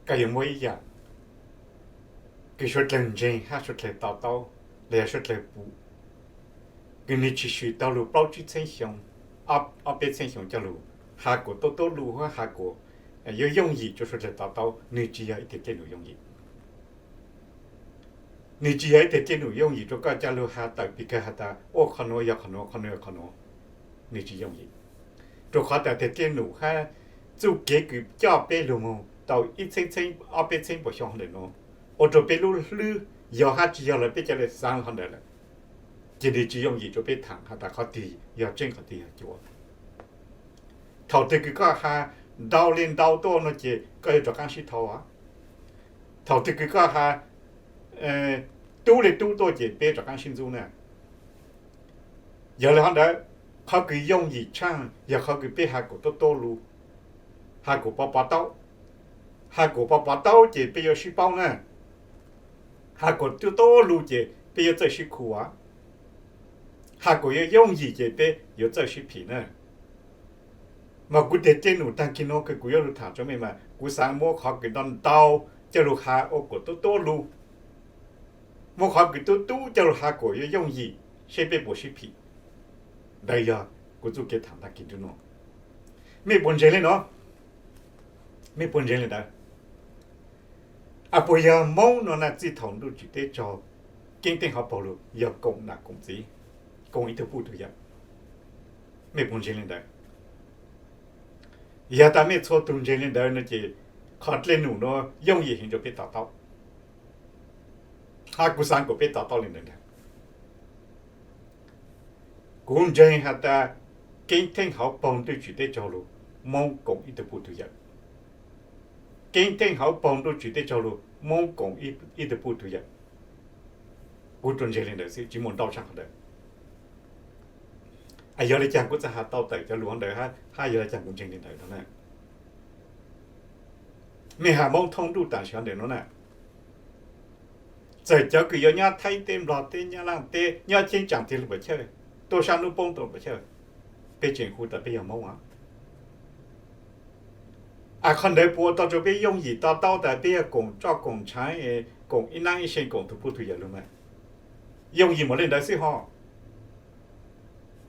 koj yuav muaj ib yam kws suav dlawg ntseeg hab suav dlawg to taub los yog suav dlawg pum, kws nwg tshwm sim tau lug plaub tsib txheeb xyoo, ob peb txheeb xyoo coj lug, has kuas tuab tuab lug hab has kuas yuav yooj yim rua suav dlawg to taub, nwg tsis yog ib tug dlej num yooj yim. Nwg tsis yog ib tug dlej num yooj yim rua koj coj lug has tawm pig kawg has tas ua qhov nuav yog qhov nuav, qhov nuav yog qhov nuav. Nwg tsis yooj yim, rua qhov tas tug dlej num hab txuj kev kws coj peb lug moog tau ib txheeb txheeb ob peb txheeb puas xyoo hov ntawm nuav, ua rua peb lub hlwb yog hab tsis yog los peb ca le xaav hov ntawd lawm, ces nwg tsis yooj yim rua peb thaam has tas qhov twg yog tseeb qhov twg yog cuav. Thaum twg kws koj has ntau le ntau tuaj no ces koj yuav rov qaab sib thau. Thaum twg kws koj has tub le tub tuaj ces peb rov qaab sib ntxub na. Yog le hov ntawd, qhov kws yooj yim tshaaj yog qhov kws peb has kuas tuab tuab lug, has kuas pov pov taub. Has kuas pov pov taub ces peb yuav sib paub na. Has kuas tuab tuab lug ces peb yuav txawj sib khu. Has kuas yuav yooj yim ces peb yuav txawj sib phim na. Mas kuv tug dlej num taag kis nuav kws kuv yuav lug thaam rua mej mas kuv xaav muab qhov kws ntau ntau coj lug has ua kuas tuab tuab lug, muab qhov kws tub tub coj lug has kuas yuav yooj yim seb peb puas sib phim. Ntawd yog kuv txuj kev thaam taag kis nuav. Mej puas ntseeg le nuav? Mej puas ntseeg le ntawd? As puas yog Moob nuav na txij thaum ntuj tsim teb tsaug, keeb theej hauv paug lug yog koom nam koom txiv, koom ib tug puj tug yawm? Mej puas ntseeg le ntawd? Yog tas mej txhua tug ntseeg le ntawd no ces qhov dlej num nuav yooj yim heev rua peb to taub. Hab kuv xaav kuas peb to taub le ntawd ntag. Kuv ntseeg has tas keeb theej hauv paug ntuj tsim teb tsaug lug, Moob koom ib tug puj tug yawm. Keeb theej hauv paug ntuj tsim teb tsaug lug, Moob koom ib tug puj tug yawm. Kuv tsuas ntseeg le ntawd xwb, tsis muaj ntau tshaj qhov ntawd. Yog le caag kuv txawm has tau tawm cov lug ntawd hab yog le caag kuv ntseeg le ntawd no na. Mej has Moob thoob ntuj tam sim ntawm nuav na, txawm cov kws yuav nyob Thaib teb, Nplog teb, Nyab Laaj teb, nyob cheeb tsam twg lug puas chawj, tuaj sab nub poob tau lug puas chawj, peb tseem hu tas peb yog Moob. As qhov ntawd puas ua tau rua peb yooj yim to taub tas peb yog koom tsoj koom ntshaav, koom ib naab ib see, koom tug puj tug yawm lug mas? Yooj yim mas le ntawd xwb ho.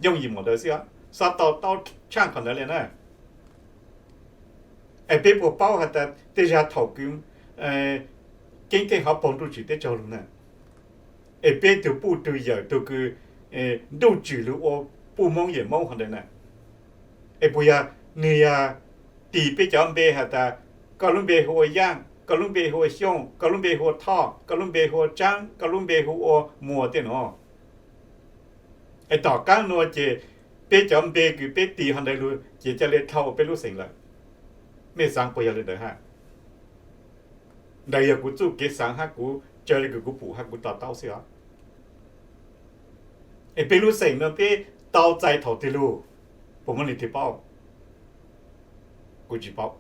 Yooj yim mas ntawd xwb, xob to taub tshaj qhov ntawd le na. Es peb puas paub has tas tej zag thaum kws keeb theej hauv paug ntuj tsim teb tsaug lug na, es peb tug puj tug yawm tug kws ntuj tsim lug ua puj Moob yawm Moob hov ntawd na, es puas yog nwg yog tis peb cov npe has tas koj lub npe hu ua Yaaj, koj lub npe hu ua Xyooj, koj lub npe hu ua Thoj, koj lub npe hu ua Tsaab, koj lub npe hu ua Muas tej nuav? Es tom qaab nuav ces peb cov npe kws peb tis hov ntawd lug ces ca le dhau peb lub xeem lawm. Mej xaav puas yog le ntawd hab? Ntawd yog kuv txuj kev xaav hab kuv tsa le kws kuv pum hab kuv to taub xwb os. Es peb lub xeem nuav peb tau txais thaum twg lug? Puas muaj leej twg paub? Kuv tsis paub.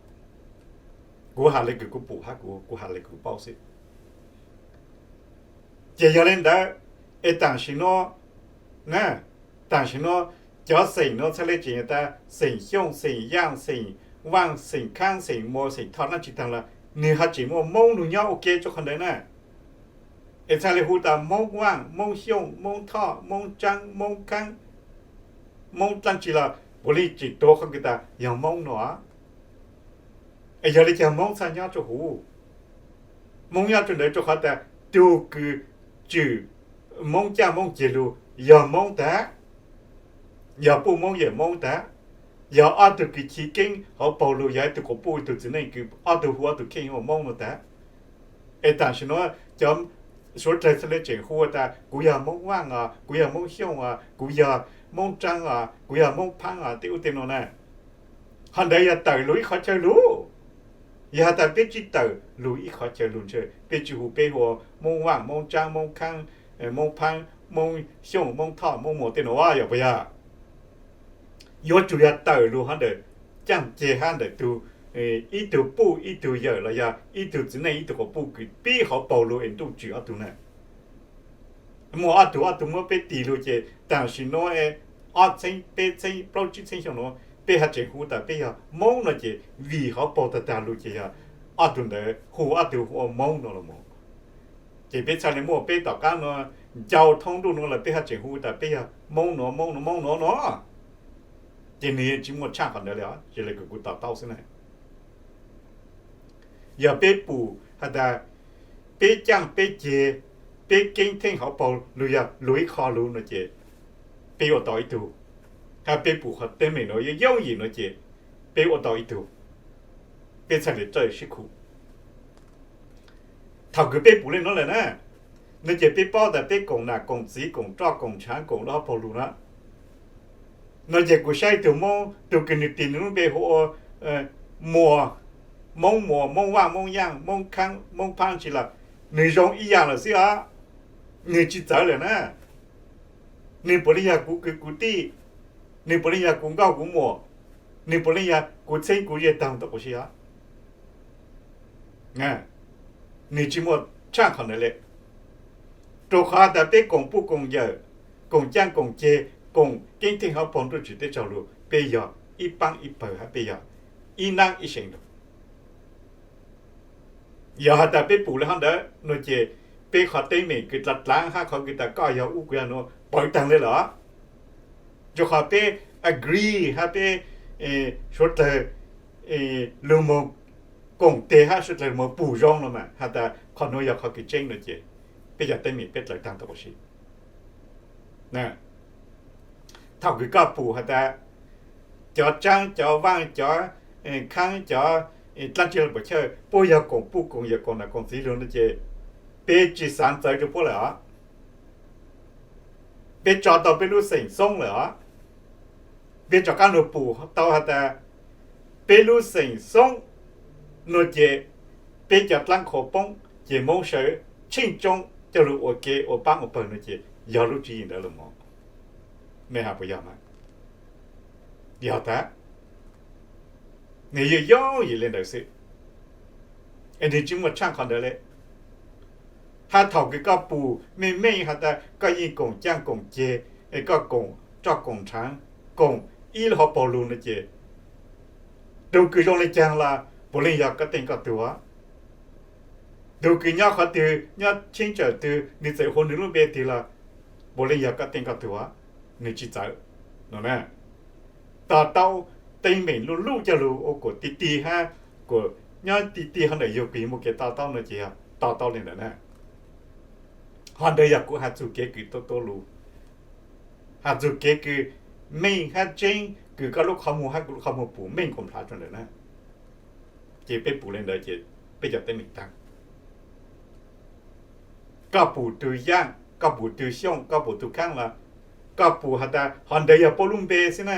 Kuv has le kws kuv pum hab kuv, kuv has le kws kuv paub xwb. Ces yog le ntawd, es tam sim nuav, tam sim nuav cov xeem nuav txhaj le tseem tas xeem Xyooj, xeem Yaaj, xeem Vaaj, xeem Khaab, xeem Muas, xeem Thoj dlaab tsi taag los nwg ho tseem muaj Moob lug nyob ua ke rua qhov ntawd na. Es txhaj le hu tas Moob Vaaj, Moob Xyooj, Moob Thoj, Moob Tsaab, Moob Khaab, Moob dlaab tsi los puav leej tseem tuav qhov kws tas yog Moob no. Es yog le caag Moob txhaj nyob rua huv? Moob nyob rua ntawd rua qhov tas tug kws tswm Moob caj Moob ceg lug yog Moob tag, yog puj Moob yawm Moob tag, yog ob tug kws chiv keeb hauv paug lug, yog ib tug quas puj ib tug txiv neej kws ob tug hu ob tug kheej ua Moob no tag. Es tam sim nuav cov suav dlawg txhaj le tseem hu tas kuv yog Moob Vaaj os, kuv yog Moob Xyooj os, kuv yog Moob Tsaab os, kuv yog Moob Phaab os, tej ub tej nuav na. Qhov ntawd yog tawm lug ib qhov chaw lug. Yog has tas peb tsi tawm lug ib qhov chaw lug ntshe peb tsi hu peb hu ua Moob Vaaj, Moob Tsaab, Moob Khaab, Moob Phaab, Moob Xyooj, Moob Thoj, Moob Muas tej nuav yog puas yog? Yuav tsum yog tawm lug hov ntawm caaj ceg hab ntawm tug, ib tug puj ib tug yawm los yog ib tug txiv neej ib tug quas puj kws pib hauv paug lug es ntuj tswm ob tug na. Muaj ob tug ob tug muab peb tis lug ces tam sim nuav ob txheeb peb txheeb plaub tsib txheeb xyoo nuav peb haj tseem hu tas peb yog Moob no ces vim hauv paug tag tag lug ces yog ob tug ntawd hu ob tug ua Moob no los mus. Ces peb txhaj li muaj peb tom qab no ncau thoob ntuj no los peb haj tseem hu tas peb yog Moob no, Moob no, Moob no no. Ces nws yeej tsis muaj tshaj qhov ntawd li os, tsis li kuv to taub xwb na. Yog peb pum has tas peb caaj peb ceg, peb keeb theej hauv paug lug yog lug ib qho lug no ces peb ua tau ib tug, hab peb pum qhov teeb meem no yooj yooj yim no ces peb ua tau ib tug, peb txhaj li txawj sib khum. Thaum kws peb pum li no lawm na, no ces peb paub tas peb koom nam koom txiv koom roj koom tshaav koom lub hauv paug lug na. No ces kuv saib tug Moob, tug kws nws tis nws lub npe hu ua Muas, Moob Muas, Moob Vaaj, Moob Yaaj, Moob Khaab, Moob Phaab tsi los, nws zoo ib yaam lawm xwb os. Nws tsis txawv lawm na. Nws puav leej yog kuv kwv kuv tij, nws puav leej yog kuv nkauj kuv muam, nws puav leej yog kuv txheeb kuv ze taag tau quas si os. Nws tsis muaj tshaj qhov ntawd li. Rua qhov tas peb koom puj koom yawm, koom caaj koom ceg, koom keeb theej hauv paug ntuj tsis teb tsaug lug, peb yog ib paab ib pawg hab peb yog ib naab ib seem lug. Yog has tas peb pum li hov ntawd no ces peb qhov teeb meem kws dlaav dlaav hab qhov kws tas koj yog ub kuv yog nuav pawv taag li lawm. Rua qhov peb agree hab peb suav dlawg lug moog koom teg hab suav dlawg moog pum zoo no mas has tas qhov nuav yog qhov kws tseeb no ces peb cov teeb meem peb dlawg taag tau quas si. Thaum kws koj pum has tas cov Tsaab, cov Vaaj, cov Khaab, cov dlaab tsi los puas chawj, puab yog koom puj koom yawm koom nam koom txiv lug no ces peb tsis xaav txawv rua puab lawm os. Peb tso tau peb lub xeem xoob lawm os. Peb rov qaab lug pum tau has tas peb lub xeem xoob no ces peb cov dlaab qhua poob ces Moob sawv tsheej tsoob coj lug ua ke ua paab ua pawg no ces yog lub tswv yim ntawd los mas. Mej has puas yog mas? Yog tas, nws yooj yooj yim li ntawd xwb, es nws tsis muaj tshaj qhov ntawd li. Hab thaum kws koj pum meej meej has tas koj yeej koom caaj koom ceg, es koj koom roj koom tshaav, koom ib lub hauv paug lug no ces tug kws zoo le caag los puav leej yog koj teej koj tug os. Tug kws nyob qhov twg, nyob cheeb tsam twg, nws txawm hu nws lub npe twg los puav leej yog koj teej koj tug os, nws tsis txawv no na. To taub teeb meem luj luj coj lug ua kuas ti ti hab kuas nyob ti ti hov ntawm yug kws yug mus kev to taub no ces yog to taub li ntawd na. Qhov ntawd yog kuv has txug kev kws tuab tuab lug, has txug kev kws meej hab tseeb, kws koj lub qhov muag hab kuv lub qhov muag pum meej kuas nplhav rua ntawm na. Ces peb pum li ntawd ces peb cov teeb meem taag. Koj pum tug Yaaj, koj pum tug Xyooj, koj pum tug Khaab los koj pum has tas qhov ntawd yog puab lub npe xwb na.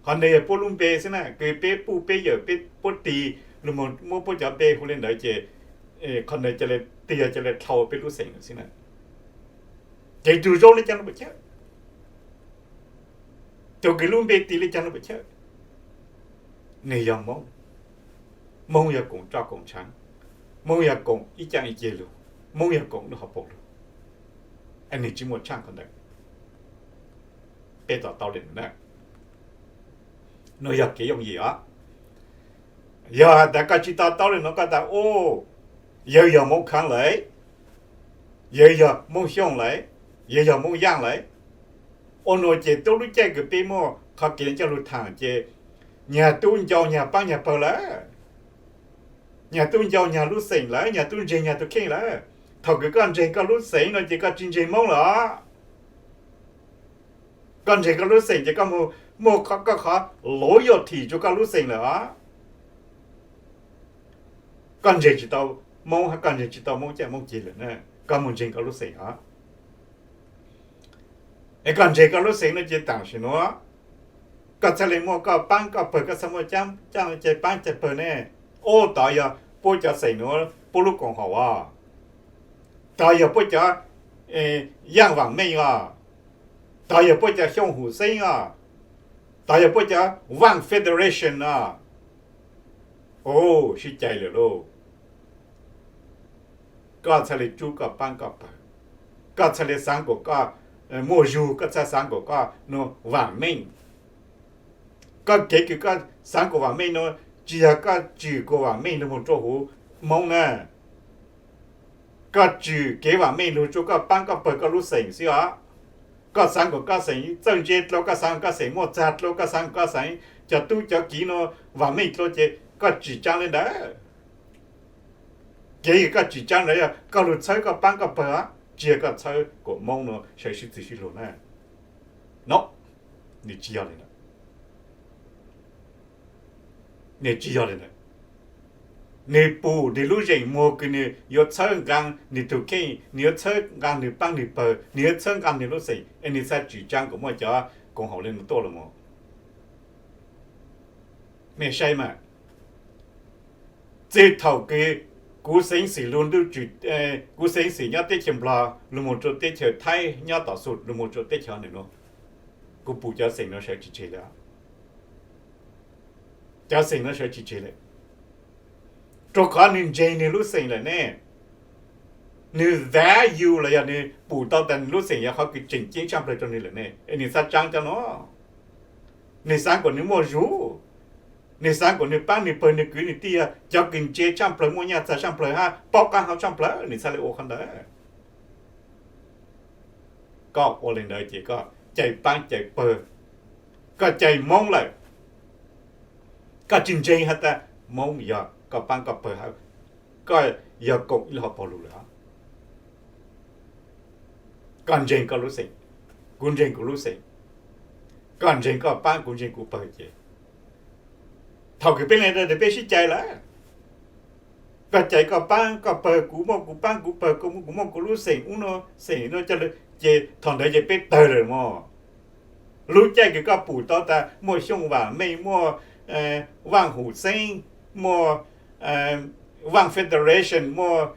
Qhov ntawd yog puab lub npe xwb na, kws peb puj peb yawm peb puab tis lug moog muab puab cov npe hu li ntawd ces qhov ntawd ca le, tig yog ca le dlhau peb lub xeem lawm xwb na. Ces tug zoo le caag los puas chawj, tug kws lub npe tis le caag los puas chawj, nws yog Moob. Moob yog koom roj koom tshaav, Moob yog koom ib caaj ib ceg lug, Moob yog koom lub hauv paug lug, es nws tsis muaj tshaj qhov ntawd. Peb to taub li ntawd na. Nuav yog kev yooj yim os. Yog has tas koj tsis to taub li no koj tas, u, yawg yog Moob Khaav lawm, yawg yog Moob Xyooj lawm, yawg yog Moob Yaaj lawm. Ua nuav ces tub lub caij kws peb muaj qhov kev coj lug thaam ces nyag tub ncau nyag paab nyag pawg lawm. Nyag tub ncau nyag lub xeem lawm, nyag tub ntseeg nyag tug kheej lawm. Thaum kws koj ntseeg koj lub xeem no ces koj tsis ntseeg Moob lawm os. Koj ntseeg koj lub xeem ces koj muaj koj qhov loyalty rua koj lub xeem lawm os. Koj ntseeg tsis tau Moob hab koj ntseeg tsis tau Moob caij Moob ceg lawm na, koj moog ntseeg koj lub xeem os. Es koj ntseeg koj lub xeem no ces tam sim nuav koj txhaj le muaj koj paab koj pawg, koj txhaj muaj caaj ceg paab ceg pawg ne. Ub, tod yog puab cov xeem nuav puab lub koom haum os. Tod yog puab cov Yaaj Vaam Meej os. Tod yog puab cov Xyooj Hum Xeeb os. Tod yog puab cov Vaaj Federation os. Ub, sib cais lawm lauj. Koj txhaj le tsub koj paab koj pawg, koj txhaj le xaav kuas koj muaj zug, koj txhaj xaav kuas koj nuav vaam meej. Koj kev kws koj xaav kuas vaam meej nuav tsis yog koj tswm kuv vam meej lug moog rua huv Moob na. Koj tswm kev vam meej lug rua koj paab koj pawg koj lub xeem xwb os. Koj xaav kuas koj xeem txawj ntse dlua, koj xaav kuas koj xeem muaj txag dlua, koj xaav kuas koj xeem cov tub cov kiv nuav vam meej dlua ces koj tsim tsaab le ntawd. Kev koj tsim tsaab ntawd yog koj lug txhawb koj paab koj pawg os, tsis yog koj txhawb kuas Moob nuav sawv sib txwv sib luag na. No, nws tsis yog li ntawd. Nws tsis yog li ntawd. Nws pum nws lub zeem muag kws nws yuav txhawb nqaa nws tug kheej, nws yuav txhawb nqaa nws paab nws pawg, nws yuav txhawb nqaa nws lub xeem, es nws txhaj tsim tsaab kuas muaj cov koom haum le nuav tuaj los mas. Mej saib mas, txij thaum kws kuv xeev xwm lug ntuj tswm, kuv xeev xwm nyob teb chaws Nplog lug moog rua teb chaws Thaib, nyob tom xu lug moog rua teb chaws nuav, kuv pum cov xeem nuav sawv tsis tseg le. Cov xeem nuav sawv tsis tseg le, rua qhov nws ntseeg nws lub xeem lawm ne. Nws value los yog nws pum tau tas nws lub xeem yog qhov kws tseem ceeb tshaj plawg rua nws lawm ne, es nws txhaj tsaab cov nuav. Nws xaav kuas nws muaj zug, nws xaav kuas nws paab nws pawg nws kwv nws tij yog cov kws ntse tshaj plawg, muaj nyaj txag tshaj plawg hab paub qaab hau tshaj plawg, nws txhaj le ua qhov ntawd. Koj ua le ntawd ces koj cais paab cais pawg, koj cais Moob lawm. Koj tsis ntseeg has tas Moob yog koj paab koj pawg hab koj yog koom ib lub hauv paug lug lawm. Koj ntseeg koj lub xeem, kuv ntseeg kuv lub xeem, koj ntseeg koj paab kuv ntseeg kuv pawg ces thaum kws peb le ntawd peb sib cais lawm. Koj cais koj paab koj pawg, kuv muaj kuv paab kuv pawg, kuv muaj kuv lub xeem ub nuav xeem nuav coj lug ces thaum ntawd ces peb tawg lawm mog. Lub caij kws koj pum tau tas muaj Xyooj Vam Meej, muaj Vaaj Hum Xeeb, muaj Vaaj Federation, muaj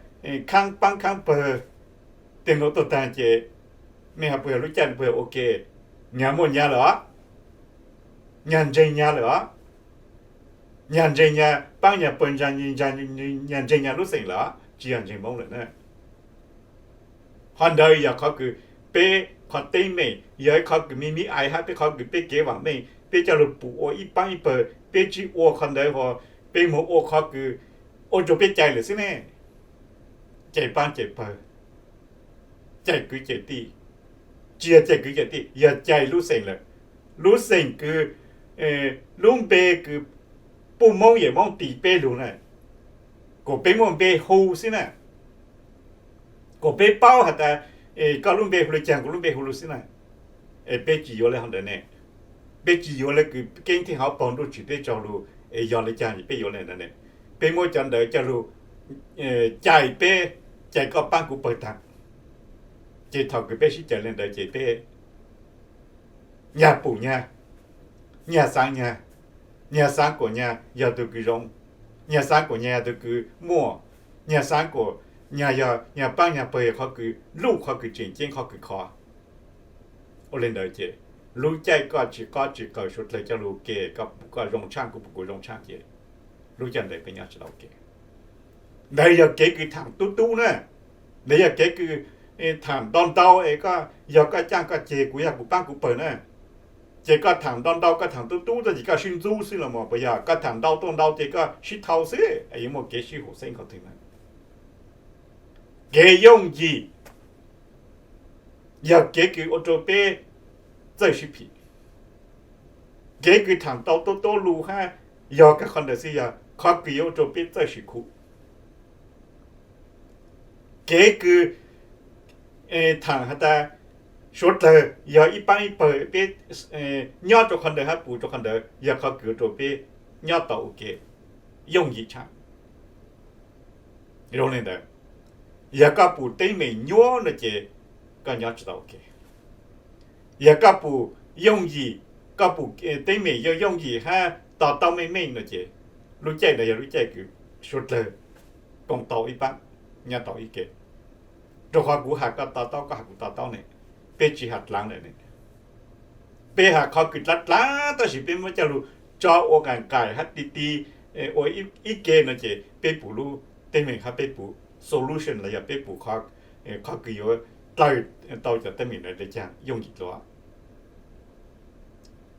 khaab paab khaab pawg, tej nuav tuaj taag ces mej has puas yog lub caij puas yog ua ke, nyag muaj nyag lawm os, nyag ntseeg nyag lawm os, nyag ntseeg nyag paab nyag pawg, nyag ntseeg nyag lub xeem lawm os, tsis yog ntseeg Moob lawm na. Qhov ntawd yog qhov kws peb qhov teeb meem yog ib qhov kws me me ais hab peb qhov kws peb kev vam meej peb coj lug pum ua ib paab ib pawg, peb tsis ua qhov ntawd hos peb moog ua qhov kws ua rua peb cais lawm xwb ne. Cais paab cais pawg, cais kwv cais tij, tsis yog cais kwv cais tij, yog cais lub xeem lawm. Lub xeem kws, lub npe kws puj Moob yawm Moob tis peb lug na, kuas peb muaj npe hu xwb na, kuas peb paub has tas koj lub npe hu le caag kuv lub npe hu lug xwb na. Es peb tsis yuav le hov ntawd ne, peb tsis yuav le kws keeb theej hauv paug ntuj tsim teb tsaug lug, es yog le caag es peb yuav le ntawd ne. Peb muab cov ntawd coj lug cais peb, cais koj paab kuv pawg taag, ces thaum kws peb sib cais le ntawd ces peb nyag pum nyag, nyag xaav nyag, nyag xaav kuas nyag yog tug kws zoo, nyag xaav kuas nyag yog tug kws muaj, nyag xaav kuas nyag yog nyag paab nyag pawg yog qhov kws luj qhov kws tseem ceeb qhov kws khov. Ua le ntawd ces lub caij koj tsis qob tsis qaws suav dlawg coj lug ua ke, koj pum koj zoo tshaaj kuv pum kuv zoo tshaaj ces lub caij ntawd peb nyob tsis tau ua ke. Ntawd yog kev kws thaam tub tub na, ntawd yog kev kws thaam ntau ntau es koj yog koj caaj koj ceg kuv yog kuv paab kuv pawg na. Ces koj thaam ntau ntau koj thaam tub tub tuaj ces koj sib ntxub xwb los mas puas yog? Koj thaam ntau tuaj ntau ces koj sib thau xwb es yuav muaj kev sib hum xeeb qhov twg na. Kev yooj yim yog kev kws ua rua peb txawj sib phim. Kev kws thaam tau tuab tuab lug hab yog kag qhov ntawd xwb yog qhov kws yuav ua rua peb txawj sib khum. Kev kws thaam has tas suav dlawg yog ib paab ib pawg peb nyob rua qhov ntawd hab pum rua qhov ntawd yog qhov kws ua rua peb nyob tau ua ke yooj yim tshaaj. Zoo le ntawd, yog koj pum teeb meem nyuab no ces koj nyob tsis tau ua ke. Yog koj pum yooj yim, koj pum teeb meem yooj yooj yim hab to taub meej meej no ces lub caij ntawd yog lub caij kws suav dlawg koom tau ib paab, nyob tau ib ke. Rua qhov kuv has koj to taub, koj has kuv to taub ne, peb tsis has dlaav lawm ne. Peb has qhov kws dlaav dlaav tab sis peb muab coj lug tso ua nqaim nqaim hab ti ti ua ib ke no ces peb pum lub teeb meem hab peb pum solution los yog peb pum qhov kws yuav dlawg tau cov teeb meem ntawd le caag yooj yim dlua.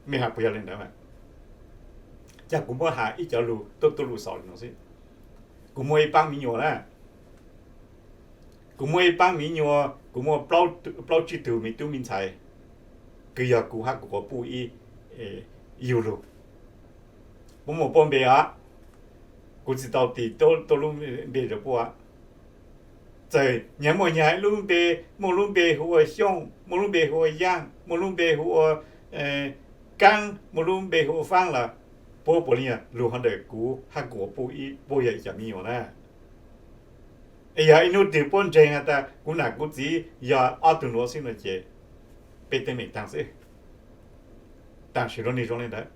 Mej has puas yog le ntawd? Cas kuv muab has ib cov lug tuab tuab lug xaus li no xwb. Kuv muaj ib paab miv nyuas na, kuv muaj ib paab miv nyuas, kuv muaj plaub tsib tug me tub me ntxhais, kws yog kuv hab kuv quas puj ib yug lug. Puab muaj puab npe os, kuv tsi tau tis tuab lub npe rua puab. Txawm nyag muaj nyag ib lub npe, muaj lub npe hu ua Xyooj, muaj lub npe hu ua Yaaj, muaj lub npe hu ua Kaab, muaj lub npe hu ua Faab los, puab puav leej yog lug hov ntawm kuv hab kuv quas puj ib, puab yog ib cov miv nyuas na. Es yog ib nub twg puab ntseeg has tas kuv nam kuv txiv yog ob tug nuav xwb no ces peb teeb meem taag xwb. Taam sim no nwg zoo le ntawd,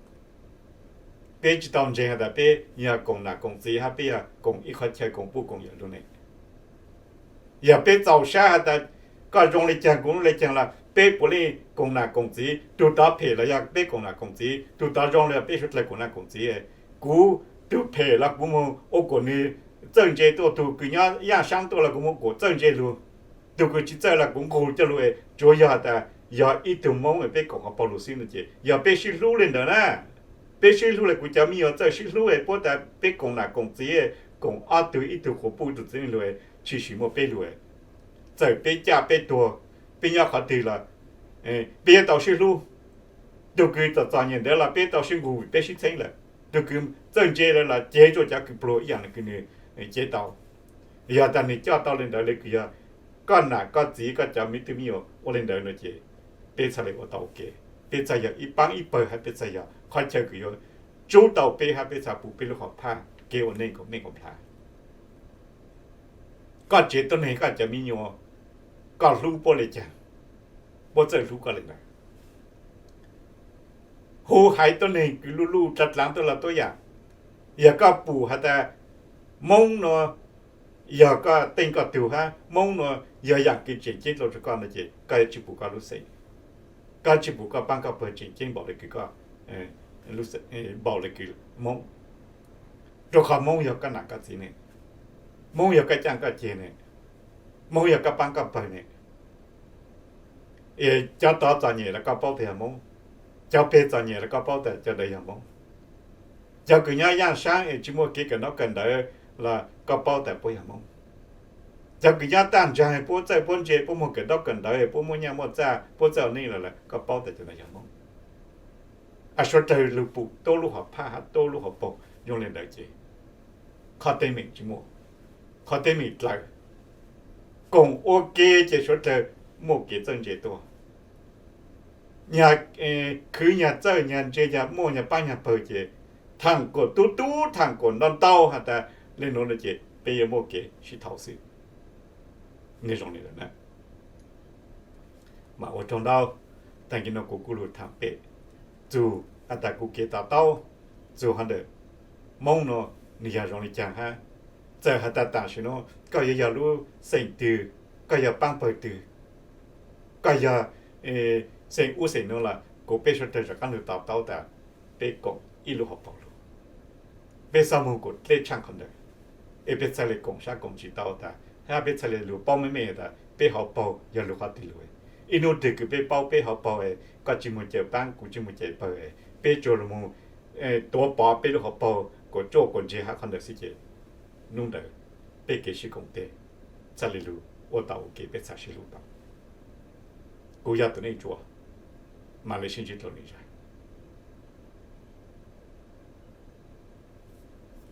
peb tsi tau ntseeg has tas peb yog koom nam koom txiv hab peb yog koom ib qhov chaw koom puj koom yawm lug ne. Yog peb txaus sab has tas koj zoo le caag kuv le caag los peb puav leej koom nam koom txiv, tug tod phem los yog peb koom nam koom txiv, tug tod zoo los yog peb suav dlawg koom nam koom txiv. Kuv tug phem los kuv moog ua kuas nwg txawj ntse tuaj, tug kws nyob yaaj saab tuaj los kuv moog kuas txawj ntse lug, tug kws tsi txawj los kuv nqug coj lug. Tsuav yog has tas yog ib tug Moob peb koom hauv paug lug xwb no ces yog peb sib hlub le ntawd na. Peb sib hlub le kuv cov miv nyuas txawj sib hlub puab tas peb koom nam koom txiv, koom ob tug, ib tug quas puj ib tug txiv neej lug, tshwm sim muaj peb lug. Txawm peb caj peb tuag, peb nyob qhov twg los peb yuav tau sib hlub. Tug kws txom txom nyem ntawd los peb tau sib nqug vim peb sib txheeb lawm. Tug kws txawj ntse lawm los cev tsua cov kws pluag ib yaam le kws nwg cev tau. Yog tas nwg coj tau le ntawd le kws yog koj nam koj txiv koj cov miv tub miv nyuas ua le ntawd no ces peb txhaj le ua tau ua ke. Peb txhaj yog ib paab ib pawg hab peb txhaj yog qhov chaw kws yuav tsub tau peb hab peb txhaj pum peb lub hom phaj kev ua neej koom meej koom nplhav. Koj tsev tuab neeg koj cov miv nyuas, koj hlub puab le caag, puab txawj hlub koj le ntawd. Hu haiv tuab neeg kws luj luj dlaav dlaav tuaj los tuab yaam. Yog koj pum has tas Moob nuav yog koj teej koj tug hab Moob nuav yog yaam kws tseem ceeb dlua rua koj no ces koj yuav tsi pum koj lub xeem, koj tsi pum koj paab koj pawg tseem ceeb npaum le kws koj, npaum le kws Moob. Rua qhov Moob yog koj nam koj txiv ne, Moob yog koj caaj koj ceg ne, Moob yog koj paab koj pawg ne. Cov tod txom nyem los koj paub tas yog Moob, cov peg txom nyem los koj paub tas cov ntawd yog Moob. Cov kws nyob yaaj saab es tsi muaj kev kawm ntaub kawm ntawv los koj paub tas puab yog Moob. Cov kws nyob taaj nraag puab txawj puab ntse puab muaj kawm ntaub kawm ntawv puab muaj nyaj muaj txaj puab txawj ua neej los lawm koj paub tas cov ntawd yog Moob. Suav dlawg lug pum tuab lub hom phaj hab tuab lub hauv paug zoo le ntawd ces qhov teeb meem tsi muaj, qhov teeb meem dlawg. Koom ua ke ces suav dlawg muaj kev txawj ntse tuaj. Nyag khwv nyag txawj nyag ntse nyag muaj nyag paab nyag pawg ces thaam kuas tub tub thaam kuas ntau ntau has tas le nuav no ces peb yuav muaj kev sib thaum xwb. Nwg zoo li ntawd na. Mas ua tsaug ntau, taag kis no kuv kuj lug thaam peb txug has tas kuv kev to taub txug hov ntawm Moob nuav nwg yog zoo li caag hab. Txawm has tas taam sim nuav koj yuav yog lub xeem twg, koj yog paab pawg twg, koj yog xeem ub xeem nuav los kuv peb suav dlawg rov qaab lug to taub tas peb koom ib lub hauv paug lug. Peb xob moog kuas dlej tshaaj qhov ntawd, es peb txhaj le koom sab koom ntsws tau tas, hab peb txhaj le lug paub meej meej tas peb hauv paug yog lug qhov twg lug. Ib nub twg kws peb paub peb hauv paug, koj tsi moog cawm paab kuv tsi moog cawm pawg, peb tsuas lug moog tuav pov peb lub hauv paug kuas tsuaj kuas ntse hab qhov ntawd xwb ces nub ntawd peb kev sib koom teg txhaj le lug ua tau ua ke peb txhaj sib hlub tau. Kuv yog tus neej tsuav, mam le sib ntsib dlua lwm zag.